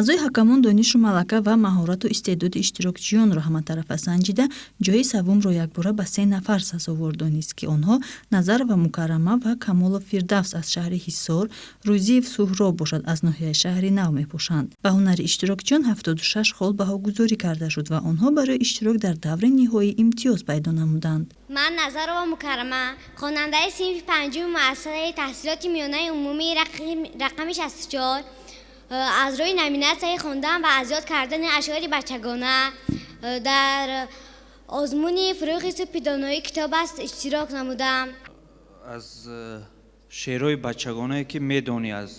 Аъзои ҳакамон донишу малака ва маҳорату истеъдоди иштирокчиёнро ҳаматарафа санҷида, ҷои саввумро якбора ба се нафар сазовор донист, ки онҳо Назарова Мукаррама ва Камолов Фирдавс аз шаҳри Ҳисор, Рӯзиев Суҳроб бошад, аз ноҳияи Шаҳри Нав мебошанд. Ба ҳунари иштирокчиён 76 хол баҳогузорӣ карда шуд ва онҳо барои иштирок дар даври ниҳоӣ имтиёз пайдо намуданд. Ман Назарова Мукаррама, хонандаи синфи панҷуми муассисаи таҳсилоти миёнаи умумии рақами 64, аз рӯи номинатсияи хондан ва аз ёд кардани ашъори бачагона дар озмуни «Фурӯғи субҳи доноӣ китоб аст» иштирок намудам. Аз шеърҳои бачагонае, ки медонӣ, аз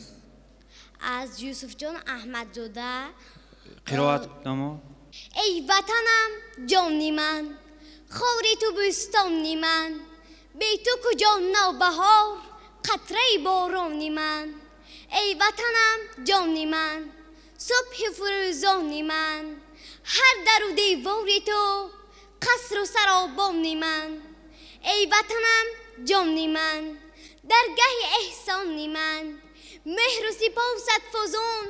Аз Юсуфҷон Аҳмадзода. Қироат намо. Эй ватанам, ҷони ман, хори ту бӯстони ман, бе ту куҷо навбаҳор, қатраи борони ман. Эй ватанам, ҷони ман, субҳи фурӯзони ман, ҳар дару девори ту қасру саробони ман. Эй ватанам, ҷони ман, даргаҳи эҳсони ман, меҳру сипосат фузун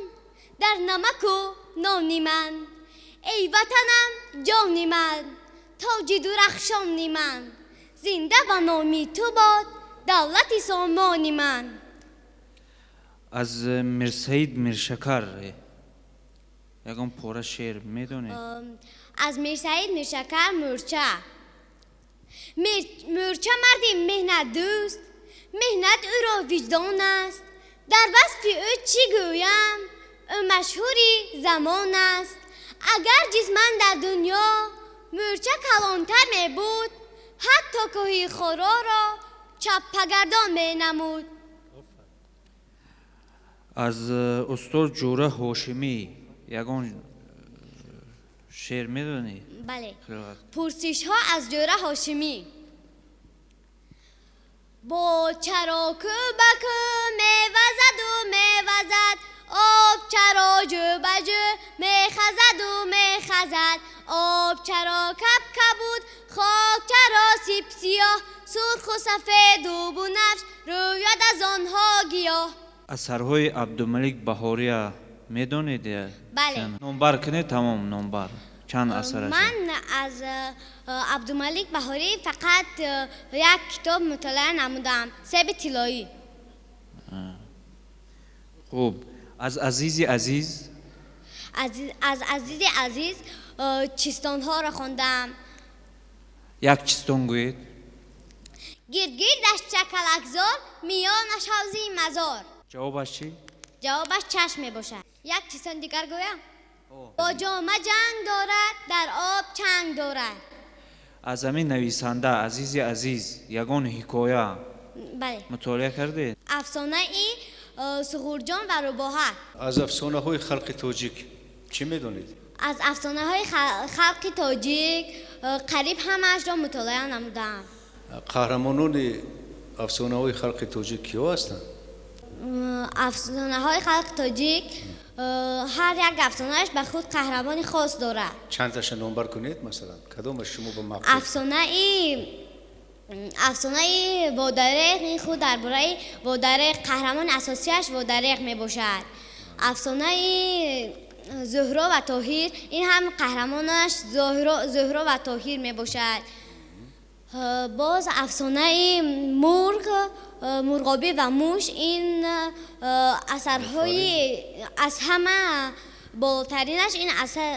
дар намаку нони ман. Эй ватанам, ҷони ман, тоҷи дурахшони ман, зинда ба номи ту бод давлати сомони ман. Аз Мирсаид Миршакар ягон пора шеър медонед? Аз Мирсаид Миршакар «Мӯрча». Мӯрча марди меҳнатдӯст, меҳнат ӯро виҷдон аст. Дар васфи ӯ чӣ гӯям, ӯ машҳури замон аст. Агар ҷисман дар дунё мӯрча калонтар мебуд, ҳатто кӯҳи Хороро чаппагардон менамуд. Аз устод Ҷӯра Ҳошимӣ ягон шеър медонӣ? Бале. «Пурсишҳо» аз Ҷӯра Ҳошимӣ. Бо чаро кӯ ба кӯ мевазаду мевазад, об чаро ҷӯ ба ҷӯ мехазаду мехазад, об чаро кабкабуд, хок чаро сипсиёҳ, сурху сафеду бунафш рӯяд аз онҳо гиёҳ. Асарҳои Абдумалик Баҳория медонед? Бале. Номбар кунед, тамом, номбар чанд асараш. Ман аз Абдумалик Баҳорӣ фақат як китоб мутолиа намудам, «Себи тиллоӣ». Хуб, аз Азизи Азиз? Аз Азизи Азиз «Чистонҳоро» хондам. Як чистон гӯед. Гирдгирдаш чакалакзор, миёнаш ҳавзи мазор. Ҷавобаш чӣ? Ҷавобаш чашм мебошад. Як чистон дигар гӯям: бо ҷома ҷанг дорад, дар об чанг дорад. Аз ҳамин нависанда Азизи Азиз ягон ҳикоя Бале. мутолиа кардед? Афсонаи «Суғурҷон ва рӯбоҳак». Аз афсонаҳои халқи тоҷик чӣ медонед? Аз афсонаҳои халқи тоҷик қариб ҳамаашро мутолиа намудам. Қаҳрамонони афсонаҳои халқи тоҷик киҳо ҳастанд? Афсонаҳои халқи тоҷик, ҳар як афсонааш ба худ қаҳрамони хос дорад. Чандташа номбар кунед, масалан, кадомаш шумо ба маъқул? Афсонаи «Водареғ», ин худ дар бораи Водареғ, қаҳрамони асосияш Водареғ мебошад. Афсонаи «Зуҳро ва Тоҳир», ин ҳам қаҳрамонаш Зуҳро ва Тоҳир мебошад. Боз афсонаи мурғ, мурғобӣ ва муш, ин асарҳои аз ҳама болотаринаш ин асар,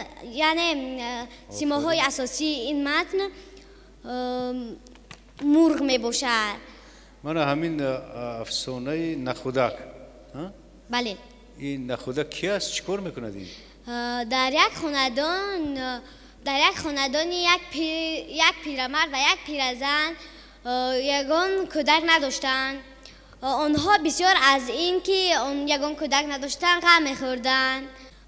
яъне симоҳои асосии ин матн мурғ мебошад. Мана ҳамин афсонаи «Нахудак». Бале. Ин нахудак ки аст, чӣ кор мекунад ин? Дар як хонадони як пирамард ва як пиразан ягон кӯдак надоштанд. Онҳо бисёр аз ин ки ягон кӯдак надоштанд, ғам мехӯрданд.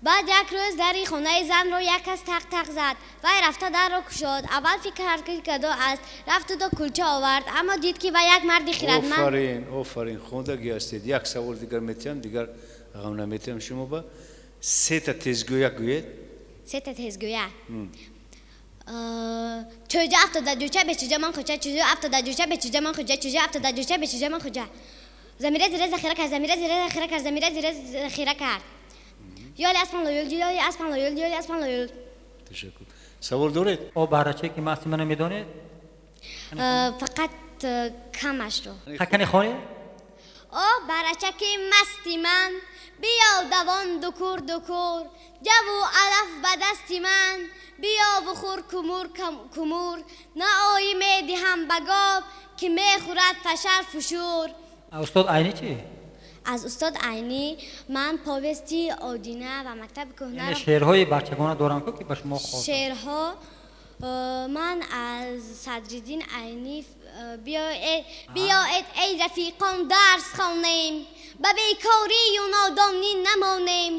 Баъд як рӯз дари хонаи занро як кас тақ тақ зад. Вай рафта дарро кушод. Аввал фикр кард, ки гадо аст, рафту до кулча овард, аммо дид, ки вай як марди хирадманд. Офарин, офарин, хондагӣ ҳастед. Як савол дигар метиҳам, дигар ғам наметиҳам шумо ба. Сета тезгӯяк гӯед. Сета тезгӯяк: чӯҷа афтода ҷӯча, бечӯҷа ман куҷа, чӯҷа афтода ҷӯча, бечӯҷа ман куҷа, чӯҷа афтода ҷӯча, бечӯҷа ман куҷа. Замира зира захира кард, замира зира захира кард, замира зира захира кард. Ёли аспан лоюл, ёли аспан лоюл, ёли аспан лоюл. Ташаккур. Савол доред? О баҳрачае ки масти мана медонед? Фақат камашро. Ҳакани хонед? О барачаки масти ман, биё давон дукур дукур, ҷаву алаф ба дасти ман, биё бухур кумур кумур, наои медиҳам ба гов, ки мехӯрад фашар фушур. Устод Айнӣ чӣ? Аз устод Айнӣ ман повести Одина ва мактаби кӯҳнаро. Шеърҳои бачагона дорам ки ба шумо хос. Шеърҳо ман аз Садриддин Айнӣ. Биёед эй рафиқон дарс хонем, ба бекорию нодонӣ намонем,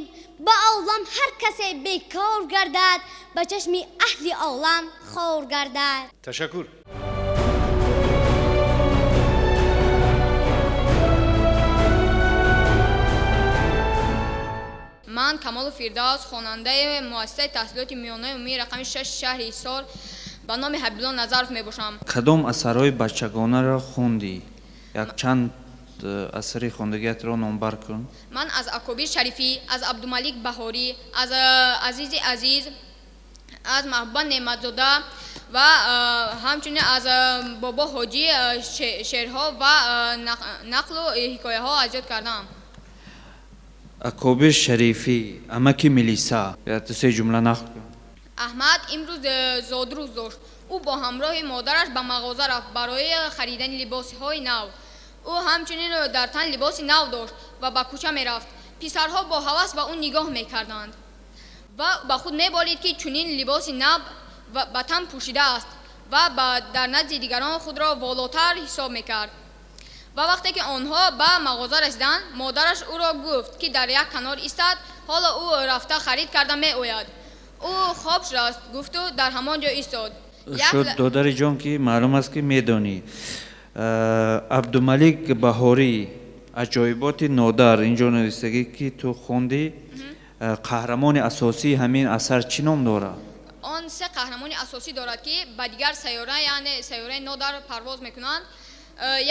ба олам ҳар касе бекор гардад, ба чашми аҳли олам хор гардад. Ташаккур. Ман Камолу Фирдавс, хонандаи муассисаи таҳсилоти миёнаи умумии рақами 6 шаҳри Ҳисор ба номи Ҳабибулло Назаров мебошам. Кадом асарҳои бачагонаро хондӣ? Якчанд асари хондагиатро номбар кун. Ман аз Акобир Шарифӣ, аз Абдумалик Баҳорӣ, аз Азизи Азиз, аз Маҳбуба Неъматзода ва ҳамчунин аз Бобо Ҳоҷӣ шеърҳо ва нақлу ҳикояҳо аз ёд кардам. Акобир Шарифӣ, амаки милиса, ду се ҷумла нақл кун. Аҳмад имрӯз зодрӯз дошт. Ӯ бо ҳамроҳи модараш ба мағоза рафт барои харидани либосҳои нав. Ӯ ҳамчунин дар тан либоси нав дошт ва ба кӯча мерафт. Писарҳо бо ҳавас ба ӯ нигоҳ мекарданд ва ба худ меболид, ки чунин либоси нав ба тан пӯшидааст ва дар назди дигарон худро волотар ҳисоб мекард. Ва вақте ки онҳо ба мағоза расиданд, модараш ӯро гуфт, ки дар як канор истад, ҳоло ӯ рафта харид карда меояд. Ӯ хоб шудааст, гуфту дар ҳамон ҷо истод. Шуд, додари ҷон, ки маълум аст, ки медонӣ. Абдумалик Баҳорӣ, аҷоиботи нодар, инҷо навистагӣ, ки ту хондӣ. Қаҳрамони асосии ҳамин асар чӣ ном дорад? Он се қаҳрамони асосӣ дорад, ки ба дигар сайёра, яъне сайёраи Нодар, парвоз мекунанд.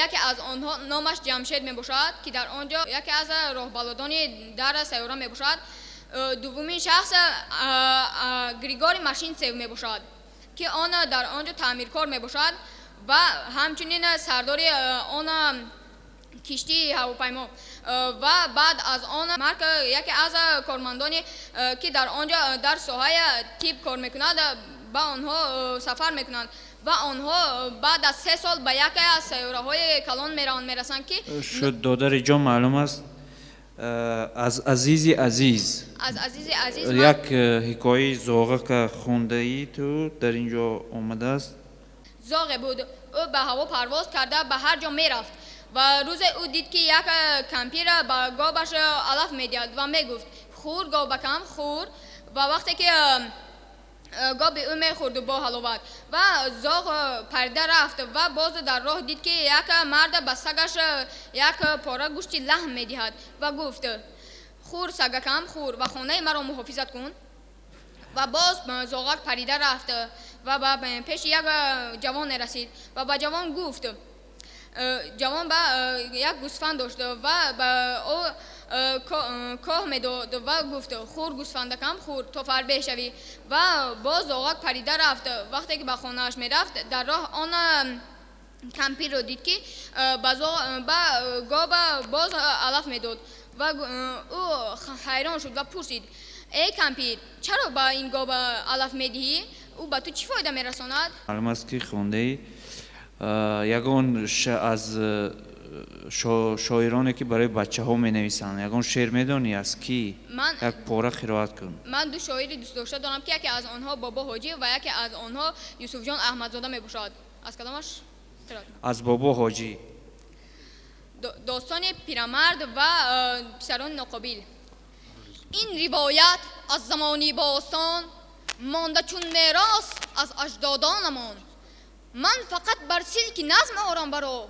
Яке аз онҳо номаш Ҷамшед мебошад, ки дар он ҷо яке аз роҳбалодони дар сайёра мебошад. Дуввумин шахс Григорий Машинцев мебошад, ки он дар он ҷо таъмиркор мебошад ва ҳамчунин сардори он киштии ҳавопаймо. Ва баъд аз он Марк, яке аз кормандоне, ки дар он ҷо дар соҳаи тиб кор мекунад, ба онҳо сафар мекунанд ва онҳо баъд аз 3 сол ба яке аз сайёраҳои калон мераванд, мерасанд, ки Шуд, додари ҷон, маълум аст. Аз Азизи Азиз. Аз Азизи Азиз. Як ҳикояи зоғака хондаӣ ту дар ин ҷо омадааст. Зоғе буд, ӯ ба ҳаво парвоз карда ба ҳар ҷо мерафт. Ва рӯзе ӯ дид, ки як кампир ба говаш алаф медиҳад ва мегуфт: «Хӯр, говбакам, хӯр». Ва вақте ки гови ӯ мехӯрд бо ҳаловат, ва зоғ парида рафт ва боз дар роҳ дид, ки як мард ба сагаш як пора гӯшти лаҳм медиҳад ва гуфт: «Хӯр, сагакам, хӯр ва хонаи маро муҳофизат кун». Ва боз зоғак парида рафт ва ба пеши як ҷавоне расид ва ба ҷавон гуфт. Ҷавон ба як гӯсфанд дошт ва ба ӯ коҳ медод ва гуфт: «Хӯр, гӯсфандакам, хӯр, то фарбеҳ шавӣ». Ва боз зоғак парида рафт. Вақте ки ба хонааш мерафт, дар роҳ он кампирро дид, ки ба гова боз алаф медод, ва ӯ ҳайрон шуд ва пурсид: «Эй кампир, чаро ба ин гов алаф медиҳӣ? Ӯ ба ту чӣ фоида мерасонад?» Маълум аст, ки хондаӣ. Ягон аз шоироне, ки барои бачаҳо менависанд, ягон шеър медонӣ? Аз кӣ як пора қироат кун. Ман ду шоири дӯстдошта дорам, ки яке аз онҳо Бобо Ҳоҷӣ ва яке аз онҳо Юсуфҷон Аҳмадзода мебошад. Аз кадомаш? Аз Бобо Ҳоҷӣ. Достони пирамард ва писарони ноқобил. Ин ривоят аз замони бостон монда чун мерос аз аҷдодонамон. Ман фақат бар силки назм орам варо,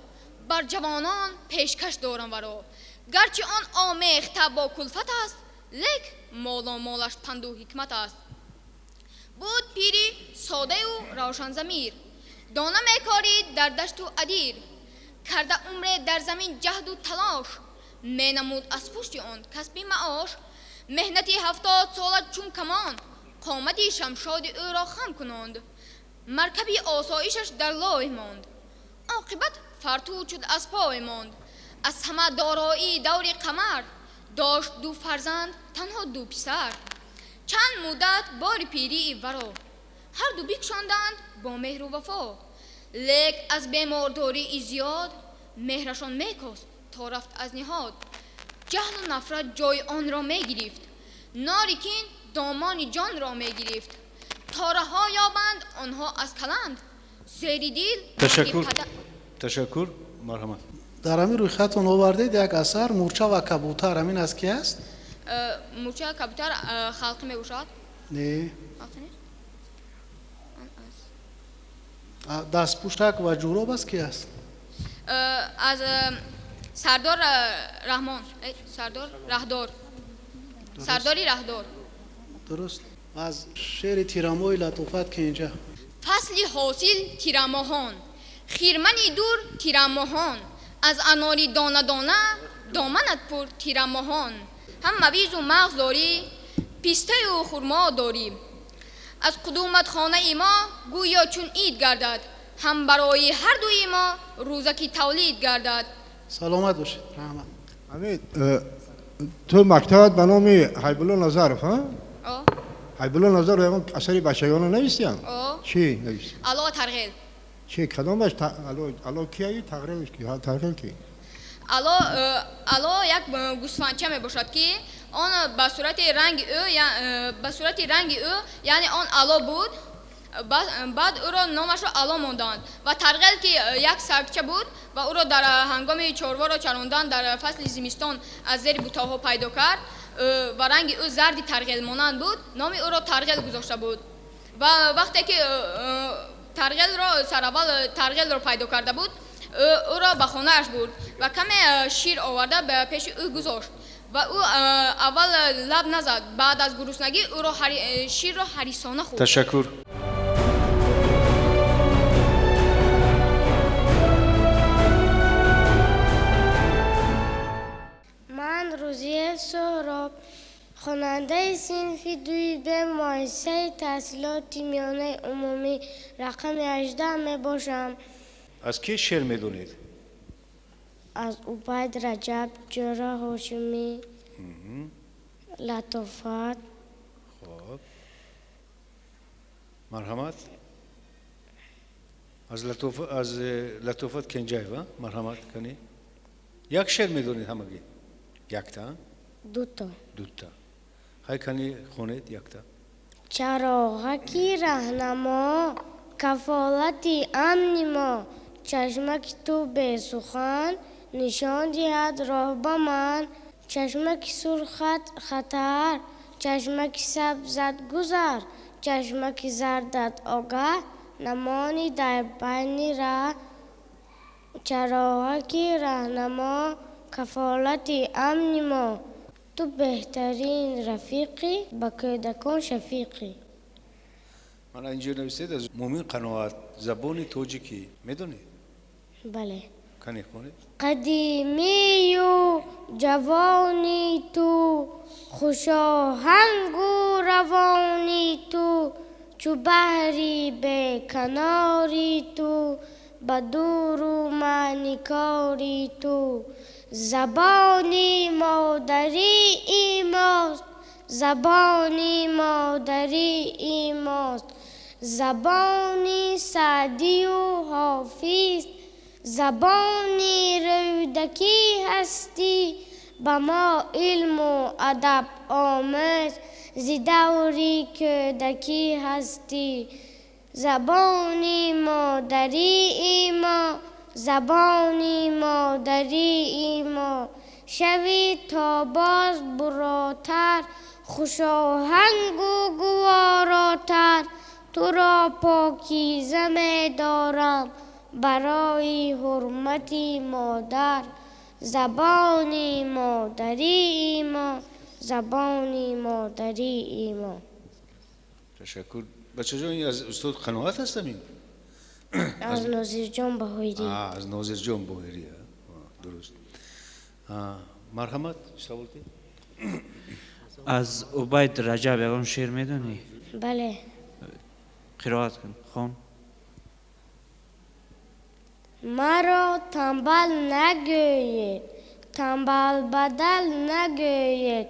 бар ҷавонон пешкаш дорам варо. Гарчи он омехта бо кулфат аст, лек моломолаш панду ҳикмат аст. Буд пири содаю равшанзамир, дона мекорид дар дашту адир. Карда умре дар замин ҷаҳду талош, менамуд аз пушти он касби маош. Меҳнати 70 сола чун камон қомати шамшоди ӯро хам кунонд. Маркаби осоишаш дар лой монд. Оқибат фартуд шуд, аз пой монд. Аз ҳама дороии даври қамар дошт ду фарзанд, танҳо ду писар. Чанд муддат бори пирии варо ҳарду бикшонданд бо меҳру вафо. Лек аз бемордории зиёд меҳрашон мекост то рафт аз ниҳод. Ҷаҳлу нафрат ҷои онро мегирифт, нори кин домони ҷонро мегирифт. То раҳо ёбанд онҳо аз каланд зери дил. Ташаккур, ташаккур, марҳамат. Дар ҳамин рӯйхатон овардед як асар, Мурча ва кабутар, ҳамин аз ки аст? Мурча ва кабутар халқӣ мебошад? Не. Халқӣ нест? Дастпӯшак ва ҷӯроб аз ки аст? Аз Сардор Раҳмон, Сардор Раҳдор, Сардори Раҳдор. Дуруст. Аз шеъри Тирамоҳи Латофат ки инҷа. Фасли ҳосил тирамоҳон, хирмани дур тирамоҳон, аз анори дона дона доманат пур тирамоҳон. Ҳам мавизу мағз дорӣ, пистаю хурмо дорӣ. Аз қудумат хонаи мо гӯё чун ид гардад, ҳам барои ҳардуи мо рӯзаки тавлид гардад. Саломат бошед, раҳмат. Ҳамид, ту мактабат ба номи Ҳайбулло Назаров, ҳа? Ҳайбулло Назаров ягон асари бачагона навистиям? Чӣ нависти? Ало Тарғел. Чӣ, кадомаш? Ало кияю, Тағрел ки? Тарғел ки? Ало, ало як гӯсфандча мебошад, ки он ба сурати ранги ӯ, ба сурати ранги ӯ, яъне он ало буд. Баъд ӯро номашро ало монданд. Ва Тарғел ки як сагча буд ва ӯро дар ҳангоми чорворо чарондан дар фасли зимистон аз зери бутоҳо пайдо кард ва ранги ӯ зарди Тарғел монанд буд, номи ӯро Тарғел гузошта буд. Ва вақте ки Тарғелро сараввал Тарғелро пайдо карда буд, ӯро ба хонааш бурд ва каме шир оварда ба пеши ӯ гузошт ва ӯ аввал лаб назад, баъд аз гуруснагӣ ӯро ширро ҳарисона хӯрд. Ташаккур. Ман Рӯзия Соҳроб, хонандаи синфи дуи Б муассисаи таҳсилоти миёнаи умумӣ рақами 18 мебошам. Аз ки шеър медонед? Аз Убайд Раҷаб, Ҷӯра Ҳошимӣ, Латофат. Хоб, марҳамат. Аз Латофат Кенҷаева, марҳамат кани. Як шеър медонед ҳамагӣ? Якта? Дуто. Дута. Ҳай кани хонед якта. Чароғаки раҳнамо, кафолати амни мо, чашмаки ту бесухан нишон диҳад роҳ ба ман. Чашмаки сурхат хатар, чашмаки сабзат гузар, чашмаки зардат огаҳ, намони дар байни раҳ. Чароғаки раҳнамо, кафолати амни мо, ту беҳтарин рафиқӣ, ба кӯдакон шафиқӣ. Мана инҷо нависед аз Мумин Қаноат, забони тоҷикӣ медонед? Бале. Кани хонед. Қадимию ҷавони ту, хушоҳангу равони ту, чу баҳри беканори ту, ба дуру маъникори ту. Забони модарии мост, забони модарии мост, забони Саъдию Ҳофиз, забони Рӯдакӣ ҳастӣ, ба мо илму адаб омӯз, зи даври кӯдакӣ ҳастӣ. Забони модарии мо, забони модарии мо, шави то боз буротар, хушоҳангу гуворотар, туро покиза медорам барои ҳурмати модар. Забони модарии мо, забони модарии мо. Ташаккур. Бачаҷон, аз устод Қаноат ҳастам ин? Аз Нозирҷон Баҳоирӣ. Аз Нозирҷон Баҳоирӣ, дуруст. Марҳамат, савол. Аз Убайд Раҷаб ягон шеър медонӣ? Бале. Қироат кун, хон. Маро танбал нагӯед, танбалбадал нагӯед,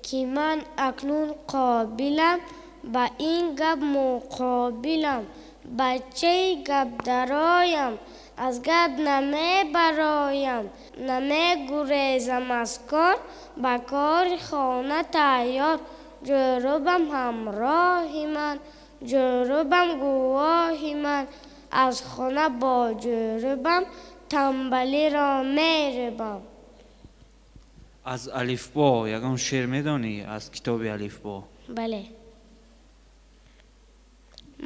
ки ман акнун қобилам, ба ин гап муқобилам. Бачаи гапдароям, аз гап намебароям, намегурезам аз кор, ба кори хона тайёр. Ҷӯробам ҳамроҳи ман, ҷӯробам гувоҳи ман, аз хона бо ҷӯробам танбалиро мерӯбам. Аз алифбо ягон шеър медонӣ? Аз китоби алифбо? Бале.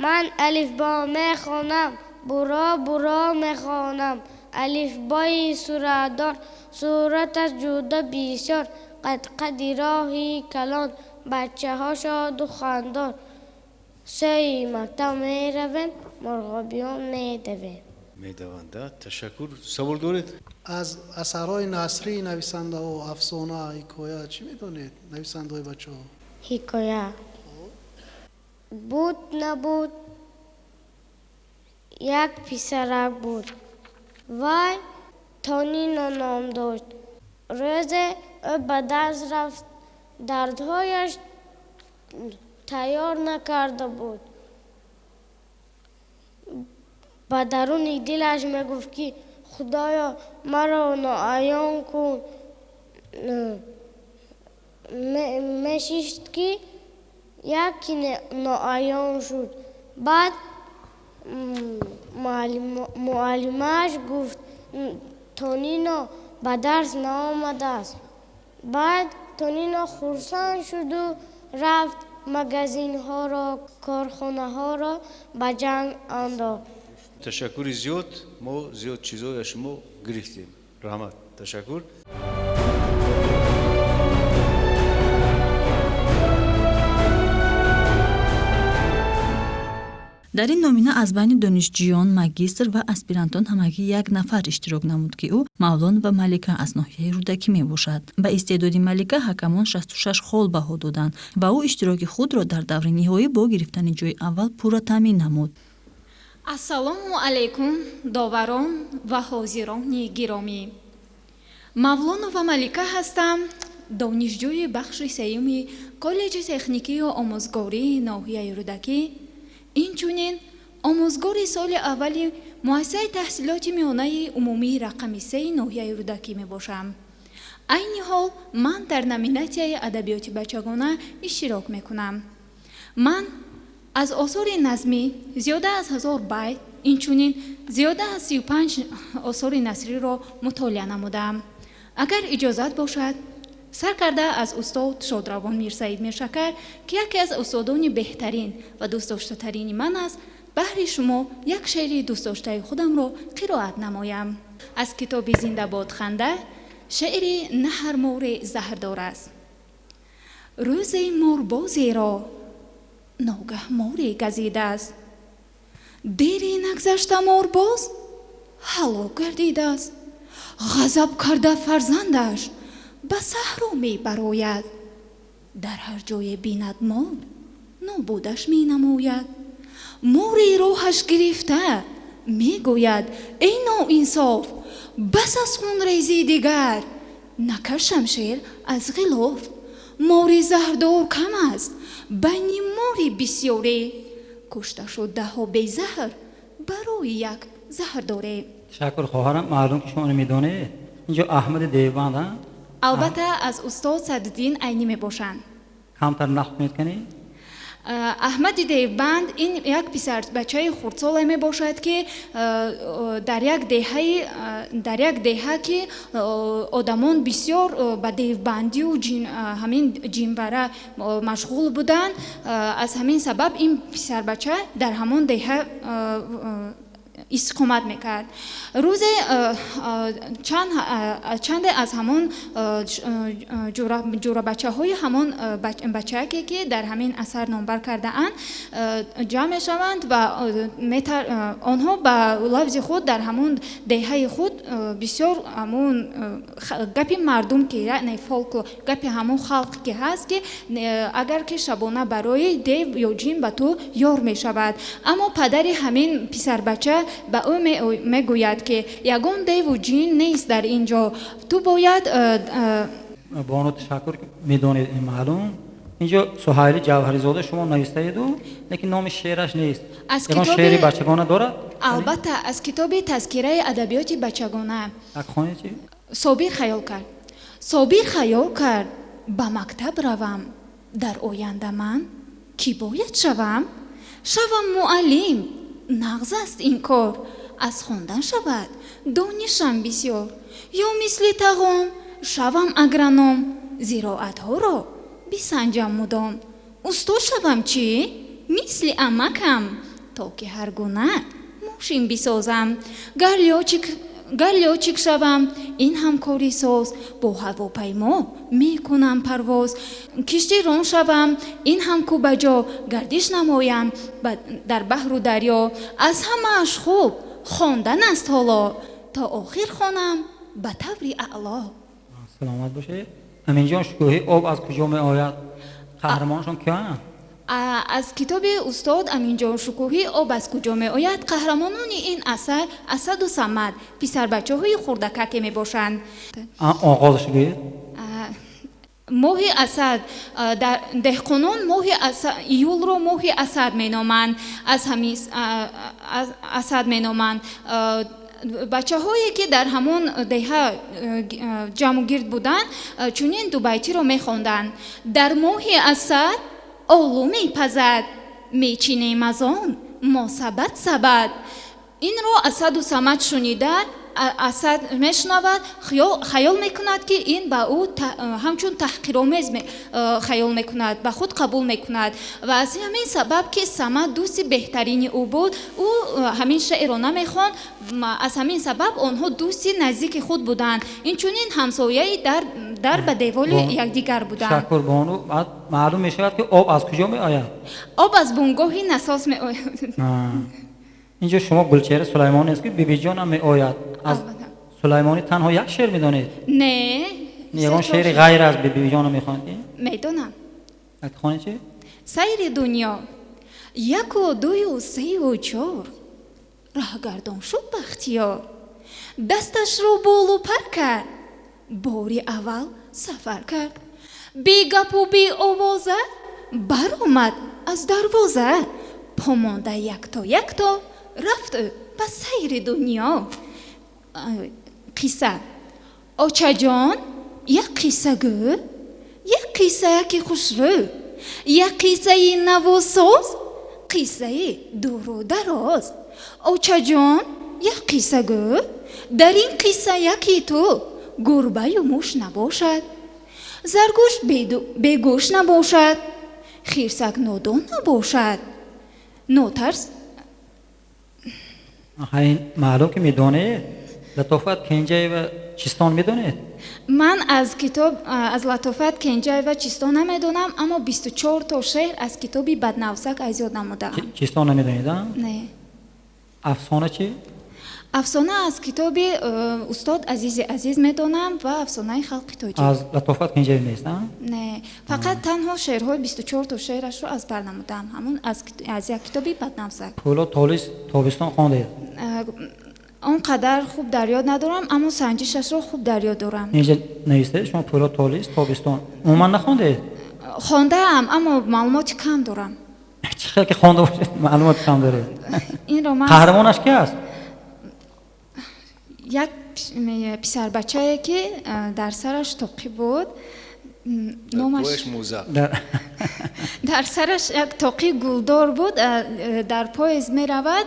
Ман алифбо мехонам, буро буро мехонам. Алифбои суратдор, сураташ ҷуда бисёр, қадқади роҳи калон, бачаҳо шоду хандон. Сӯи мактаб меравем, мурғобиён медавем. Медаванд. Ташаккур. Савол доред? Аз асарҳои насрии нависандаҳо, афсона, ҳикоя чӣ медонед? Нависандаҳои бачаҳо? Ҳикоя. Буд набуд, як писарак буд. Вай Тонино ном дошт. Рӯзе ӯ ба дарс рафт, дардҳояш тайёр накарда буд. Ба даруни дилаш мегуфт, ки Худоё, маро ноаён кун. Мешишт, ки яке ноаён шуд. Баъд муаллимааш гуфт, Тонино ба дарс наомадааст. Баъд Тонино хурсанд шуду рафт магазинҳоро, корхонаҳоро ба ҷанг андохт. Ташаккури зиёд. Мо зиёд чизҳоя шумо гирифтем. Раҳмат. Ташаккур. Дар ин номина аз байни донишҷӯён, магистр ва аспирантон ҳамагӣ як нафар иштирок намуд, ки ӯ Мавлонова Малика аз ноҳияи Рӯдакӣ мебошад. Ба истеъдоди Малика ҳакамон 66 хол баҳо доданд ва ӯ иштироки худро дар даври ниҳоӣ бо гирифтани ҷои аввал пурра таъмин намуд. Ассалому алайкум, доварон ва ҳозирони гиромӣ. Мавлонова Малика ҳастам, донишҷӯи бахши сеюми коллеҷи техникию омӯзгории ноҳияи Рӯдакӣ, инчунин омӯзгори соли аввали муассисаи таҳсилоти миёнаи умумии рақами 3 ноҳияи Рӯдакӣ мебошам. Айни ҳол ман дар номинатсияи адабиёти бачагона иштирок мекунам. Ман аз осори назмӣ зиёда аз 1000 байт, инчунин зиёда аз 35 осори насриро мутолиа намудам. Агар иҷозат бошад, сар карда аз устод Шодравон Мирсаид Миршакар, ки яке аз устодони беҳтарин ва дӯстдоштатарини ман аст, баҳри шумо як шеъри дӯстдоштаи худамро қироат намоям. Аз китоби Зиндабод ханда шеъри Наҳар море заҳрдор аст. Рӯзе морбозеро ногаҳ море газидааст. Дере нагзашта морбоз ҳалок гардидааст. Ғазаб карда фарзандаш ба саҳро мебарояд. Дар ҳар ҷое бинад мор, нобудаш менамояд. Мори роҳаш гирифта мегӯяд: эй ноинсоф, бас аз хунрезӣ дигар, накаш шамшер аз ғилоф. Мори заҳрдор кам аст, байни мори бисёре, кушта шуд даҳҳо безаҳр барои як заҳрдоре. Ташаккур, хоҳарам. Маълум ки шумо медонед. Инҷо Аҳмади Девбанд, албатта аз устод Садриддин Айнӣ мебошанд. Камтар нақл мекунӣ? Аҳмади Девбанд ин як писарбачаи хурдсоле мебошад, ки дар як деҳа ки одамон бисёр ба девбандию ҳамин ҷинвара машғул буданд. Аз ҳамин сабаб ин писарбача дар ҳамон деҳа Истиқомат мекард. Рӯзе чанде аз ҳамон ҷурабачаҳои ҳамон бачаке, ки дар ҳамин асар номбар кардаанд, ҷамъ мешаванд ва онҳо ба лафзи худ дар ҳамон деҳаи худ бисёр ҳамон гапи мардум, ки яъне фолклор, гапи ҳамон халқ ки ҳаст, ки агар ки шабона барои дев ё ҷин ба ту ёр мешавад. Аммо падари ҳамин писарбача ба ӯ мегӯяд, ки ягон деву ҷин нест дар ин ҷо, ту бояд Бону, ташаккур, медонед, ин маълум. Инҷо Суҳайли Ҷавҳаризода шумо навистаеду, лекин номи шеъраш нест. Ягон шеъри бачагона дорад? Албатта, аз китоби Тазкираи адабиёти бачагона. Як хонед чи? Собир хаёл кард. Собир хаёл кард, ба мактаб равам, дар оянда ман кӣ бояд шавам? Шавам муаллим, нағз аст ин кор, аз хондан шавад донишам бисёр. Ё мисли тағом шавам агроном, зироатҳоро бисанҷам мудом. Усто шавам чӣ, мисли амакам, то ки ҳар гуна мошин бисозам. Гар лётчик шавам, ин ҳам кори соз, бо ҳавопаймо мекунам парвоз. Киштирон шавам, ин ҳам ку ба ҷо, гардиш намоям дар баҳру дарё. Аз ҳамааш хуб хондан аст ҳоло, то охир хонам ба таври аъло. Саломат бошед. Аминҷон Шукӯҳӣ, «Об аз куҷо меояд», қаҳрамонашон киянд? Аз китоби устод Аминҷон Шукӯҳӣ «Об аз куҷо меояд», қаҳрамонони ин асар Асаду Самад, писарбачаҳои хурдакаке мебошанд. Оғозаш гӯед. Моҳи асад. Деҳқонон моҳи июлро моҳи асад меноманд, аз ҳамин асад меноманд. Бачаҳое, ки дар ҳамон деҳа ҷамъу гирд буданд, чунин дубайтиро мехонданд: дар моҳи асад олу мепазад, мечинем аз он мо сабад сабад. Инро Асаду Самад шунида, Асад мешунавад, хаёл мекунад, ки ин ба ӯ ҳамчун таҳқиромез хаёл мекунад, ба худ қабул мекунад. Ва аз ҳамин сабаб, ки Самад дӯсти беҳтарини ӯ буд, ӯ ҳамин шеърро намехонд. Аз ҳамин сабаб онҳо дӯсти наздики худ буданд, инчунин ҳамсояи дар ба деволи якдигар буданд. Ташаккур, бону. Маълум мешавад, ки об аз куҷо меояд? Об аз бунгоҳи насос меояд. Инҷо шумо Гулчеҳра Сулаймонӣ аст, ки «Бибиҷонам меояд» аз Сулаймонӣ танҳо як шеър медонед? Не. Ягон шеъри ғайр аз «Бибиҷонам» мехонед? Медонам. Хонед чи? Сайри дунё. Яку, дую, сею, чор, раҳгардон шуд Бахтиёр, дасташро болу пар кард, бори аввал сафар кард. Бегапу беовоза баромад аз дарвоза, помонда якто якто рафт ӯ ба сайри дунё. Қисса. Очаҷон, як қисса гӯ, як қиссаки хушрӯ, як қиссаи навусоз, қиссаи дуру дароз. Очаҷон, як қисса гӯ, дар ин қисса яки ту гурбаю муш набошад, заргӯш бегӯш набошад, хирсак нодон набошад, нотарс. Маълум, ки медонед. Латофат Кенҷаева «Чистон» медонед? Ман аз китоб, аз Латофат Кенҷаева «Чистон» намедонам, аммо 24 то шеър аз китоби «Баднавсак» аз ёд намудаам. «Чистон» намедонед? Не. Афсона чӣ? Афсона аз китоби устод Азизи Азиз медонам ва афсонаи халқи тоҷик. Аз Латофат Кенҷаева нест? Не, фақат танҳо шеърҳои 24 то шеърашро аз бар намудаам, ҳамун аз як китоби «Баднавсак». Пӯлод Толис «Тобистон» хондед? Он қадар хуб дар ёд надорам, аммо санҷишашро хуб дар ёд дорам. Инҷа навистаед шумо Пӯлод Толис «Тобистон». Умуман нахондед? Хондаам, аммо маълумоти кам дорам. Чӣ хел ки хонда бошед, маълумоти кам доред? Инро ман Қаҳрамонаш ки аст? Як писарбачае, ки дар сараш тоқӣ буд, номаш дар сараш як тоқи гулдор буд, дар поезд меравад.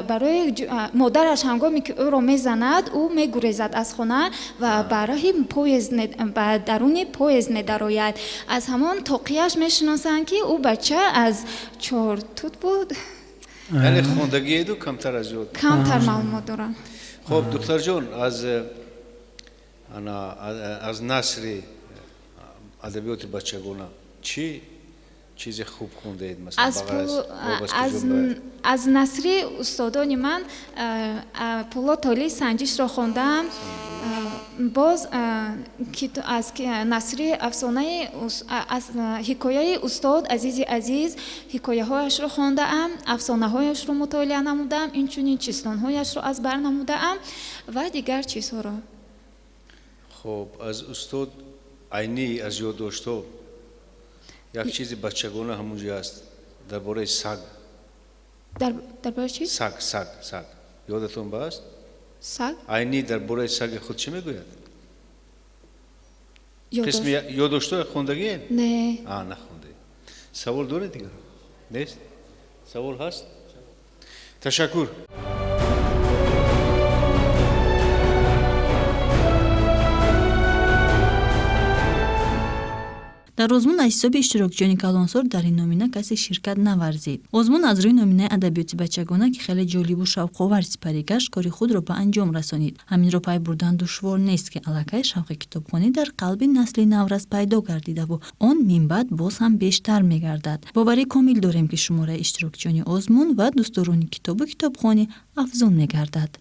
Барои модараш ҳангоме ки ӯро мезанад, ӯ мегурезад аз хона ва ба раҳи поезд, ба даруни поезд медарояд. Аз ҳамон тоқияш мешиносанд, ки ӯ бача аз Чортут буд. Яъне хондагиеду камтар аз ёд? Камтар маълумот дорам. Хуб, духтарҷон, аз насри адабиёти бачагона чӣ чизе хуб хондаед? Аз насри устодони ман Пулод Толии Санҷишро хондаам. Боз аз насри афсонаи аз ҳикояи устод Азизи Азиз ҳикояҳояшро хондаам, афсонаҳояшро мутолиа намудаам, инчунин чистонҳояшро аз бар намудаам ва дигар чизҳоро. Хуб, аз устод Айнӣ аз ёддоштҳо як чизи бачагона ҳамунҷо аст дар бораи саг. Дар бораи чӣ? Саг, саг, саг. Ёдатон ба аст? Саг? Айнӣ дар бораи саги худ чӣ мегӯяд? Қисми ёддоштҳои хондагиед? Не. Нахондаед. Савол доред дигар? Нест? Савол ҳаст? Ташаккур. Дар озмун аз ҳисоби иштирокчиёни калонсол дар ин номина касе ширкат наварзид. Озмун аз рӯи номинаи адабиёти бачагона, ки хеле ҷолибу шавқовар сипарӣ гашт, кори худро ба анҷом расонид. Ҳаминро пай бурдан душвор нест, ки аллакай шавқи китобхонӣ дар қалби насли наврас пайдо гардидаву он минбаъд боз ҳам бештар мегардад. Боварӣ комил дорем, ки шумораи иштирокчиёни озмун ва дӯстдорони китобу китобхонӣ афзун мегардад.